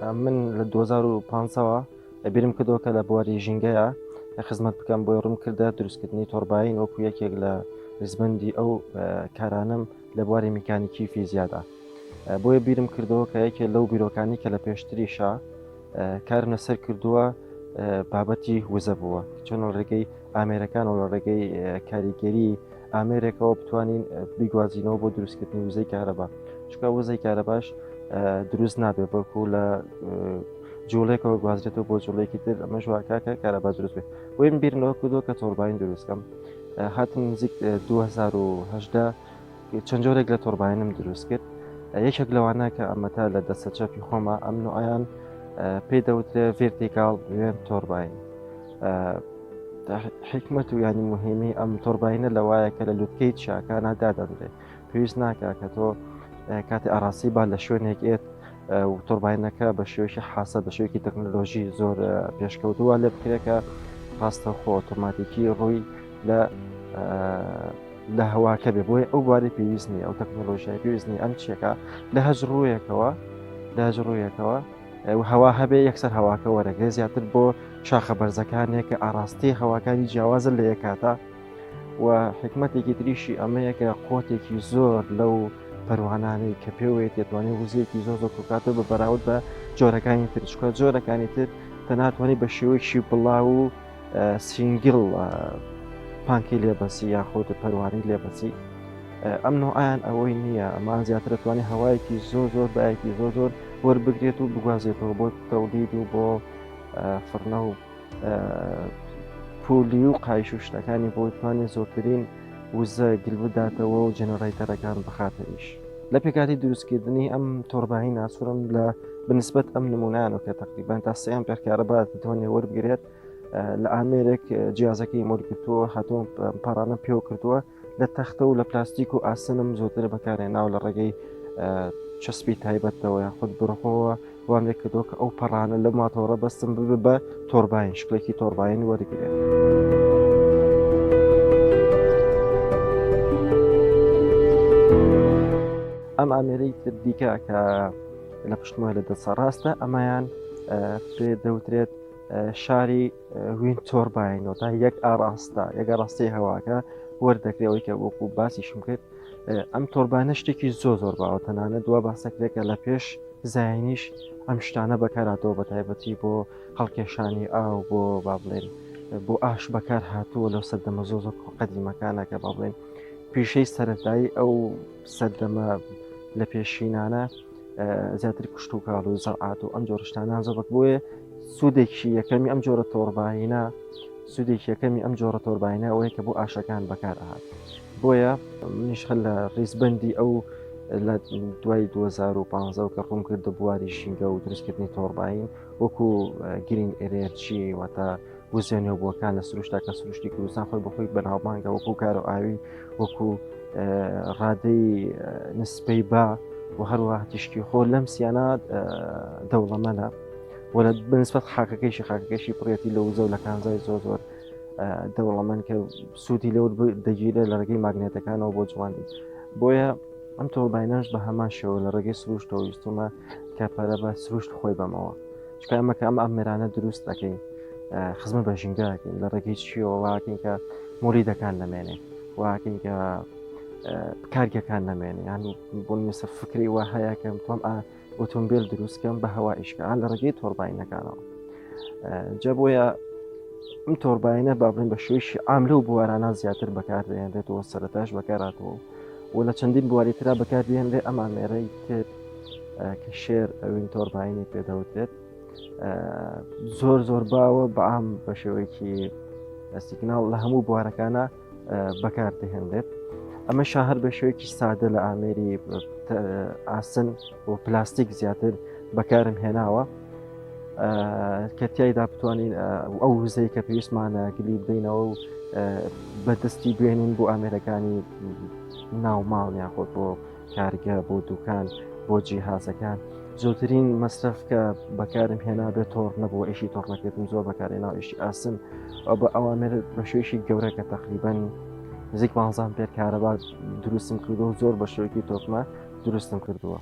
من لە 2015ەوە بیرم کردەوە کە لە بواری ژینگەیە خزمەت بکەم بۆی ڕووم کردە دروستکردنی تۆرباین وەکو یەکێک لە ریزبندی ئەو کارانم لە بواری میکانیکی فیزیادا بۆیە بیرم کردەوە کە یەکێ لەو بیرۆکانی کە لە پێشتریشا کارم لەسەر کردووە بابەتی وزە بووە چۆن لە ڕێگەی ئامێرەکان و لە ڕێگەی کاریگەری ئامێرێکەوە بتوانین بیگوازینەوە بۆ دروستکردنی وزەی کارەبا چکە وزەی کارەباش دروست نابێت بەڵکو لە جوڵێکەوە گوازرێتەوە بۆ جوڵێکی تر ئەمەش واکە کە کارەبا دروست بێت بۆیم بیرم لەوە کردووە کە تۆرباین دروستکەم هاتم نزیک 2010 چەند جۆرێک لە تۆرباینم دروست کرد یەکێک لەوانە کە ئەمەتا لە دەستە چەپی خۆمە ئەم نوعیان پێی دەوترێ vertical wind turbine حکمت و ینی مهمی ئەم تۆرباینە لەوایە کە لە لوتکەی چیاکانە دادەنرێ پێویست ناکە کە تۆ کاتی ئاراسی با لە شوێنێک ئێت و تۆرباینەکە بە شێوەیەکی حاسە بە شێوەیەکی تەکنەلۆژی زۆر پێشکەوتووە لێ بکرێت کە ڕاستەوخۆ ئۆتۆماتیکی ڕووی لە لە هەواکە بێ بۆیە ئەو بواری پێویست نییە ئەو تەکنۆلۆژیای پێویست نییە ئەم چیەکە لە هەج ڕوویەکەوە لە هەج ڕوویەکەوە هەوا هەبێ یەکسەر هەواکە وەرەگرێ زیاتر بۆ شاخە بەرزەکانێک کە ئاراستەی هەواکانی جیاوازە لە یەکاتە و حکمتێکی تریشی ئەمەیە کە قوتێکی زۆر لەو پەروانانەی کە پێوەیە دەتوانێت وزەیەکی زۆر زۆر کۆکاتەوە بە بەراورد بە جۆرەکانی تر چکە جۆرەکانی تر تەناتوانانی بە شێوەیەکی بڵاو و single پانکی لێبەسی یاخود پەروانەی لێبەسی ئەم نوعیان ئەوەی نییە ئەمان زیاتر توانێت هەوایەکی زۆر زۆر بایەکی زۆر زۆر وەربگرێت و بگوازێتەوە بۆ تەولید و بۆ فڕنە و پولی و قایش و شتەکانی بۆ توانێت زۆرترین وزە گل بداتەوە و generator ەکان بخاتە ئیش. لە پێکاتی دروستکردنی ئەم تۆرباینە سوورم لە بنسبەت ئەم نمونانە کە تقریبان تا سێ ئەمپێر کارەبا دەتوانێت وەربگرێت لە ئامێرێک جیازەکەی مۆرگرتووە هاتووە پارانە پێوە کردووە لە تەختە و لە پلاستیک و ئاسنم زۆرتر بەکارهێناوە لە ڕێگەی چەسپی تایبەتەوە یاخود بڕخەوە وام لێ کردووە کە ئەو پەڕانە لەو ماتۆڕە بەستم ببێ بە تۆرباین شکلێکی تۆرباین وەرگێت. ئەم ئامێرەی تر دیکە کە لە پشتمەوە لە دەستە ڕاستە ئەمایان پێ دەوترێت شاری wind turbine تا یەک ئاراستە یەک ئاراستەی هەواکە وەردەکرێت ئەوەی کە وەکو باسیشم کرد ئەم تۆربانە شتێکی زۆر زۆر باوە تەنانەت دوا باسەکرێکە لە پێش زایینیش ئەم شتانە بەکاراتەوە بە تایبەتی بۆ هەڵکێشانی ئاو بۆ با بڵێن بۆ ئاش بەکار هاتووە لەو سەردەمە زۆ زۆر قەدیمەکانە کە با بڵێن پیشەی سەرەتایی ئەو سەردەمە لە پێشینانە زیاتر کشت و کاڵ و زەرعات و ئەم جۆرە شتانە زۆر بەک بۆیە سوودێکی یەکەمی ئەم جۆرە تۆرباینە سوودێکی یەکەمی ئەم جۆرە تۆرباینە ئەوەیە کە بۆ ئاشەکان بەکار ئەهات بۆیە منیش هەر لە ڕیزبندی ئەو لە دوای 2015 کە ڕووم کردە بواری ژینگە و دروستکردنی تۆرباین وەکو green energy واتە وزە نوێبووەکان لە سروشتا کە سروشتی کوردستان خۆی بەخۆی بەناوبانگە وەکو کار و ئاوی وەکو ڕادەی نسبەی با و هەروەها تیشکی خۆر لەم سیانە دەوڵەمەنە و لە بنسبەت خاکەکەیشی خاکەکەشی پڕێتی لە وزە و لە کانزای زۆر زۆر دەوڵەمەند کە سوودی لەور دەگیرێت لە ڕێگەی ماگنێتەکانەوە بۆ جوانی بۆیە ئەم تۆرباینەش بە هەمان شێوە لە ڕێگەی سروشتەوە ویستومە کە پەرە بە سروشت خۆی بەمەوە چکە ئەمە کە ئەم ئامێرانە دروست دەکەین خزمە بە ژینگەکەین لە ڕێگەی چیەوە واکەین کە مۆلیدەکان نەمێنێ واکەین کە کارگەکان نەمێنێ یان بۆ نموونە فکری وا هەیە کە تۆم ئۆتۆمبیل دروستکەم بە هەوا ئیشکە لە ڕێگەی تۆرباینەکانەوە جا بۆیە ئەم تۆرباینە با بڵێن بە شێوەیەکی عام لەو بوارانە زیاتر بەکاردەهێنرێتەوە سەرەتاش بەکارهاتووە و لە چەندین بواری ترا بەکاردێنرێ ئەم ئامێرەی تر کە share wind turbine ی پێدەوترێت زۆر زۆر باوە بەعام بە شێوەیەکی سیگناڵ لە هەموو بوارەکانە بەکار دەهێنرێت ئەمە شاهر بە شێوەیەکی سادە لە ئامێری ئاسن و پلاستیک زیاتر بەکارم هێناوە کە تیایدا بتوانین ئەو وزەی کە پێویستمانە گلی بدەینەوە و بەدەستی بێنین بۆ ئامێرەکانی ناو ماڵ یاخۆ بۆ کارگە بۆ دوکان بۆ جیهازەکان زۆرترین مەسرەف کە بەکارم هێنا بێت تۆڕ نەبوو ئیشی تۆڕنەکردن زۆر بەکارێنا ئیشی ئاسن ئەو بە ئەوامێر بە شێوەیەکی گەورە کە تقریبان نزیک 15 پێر کارەبا دروستم کردو زۆر بە شێوەیەکی تۆکمە دروستم کردووە.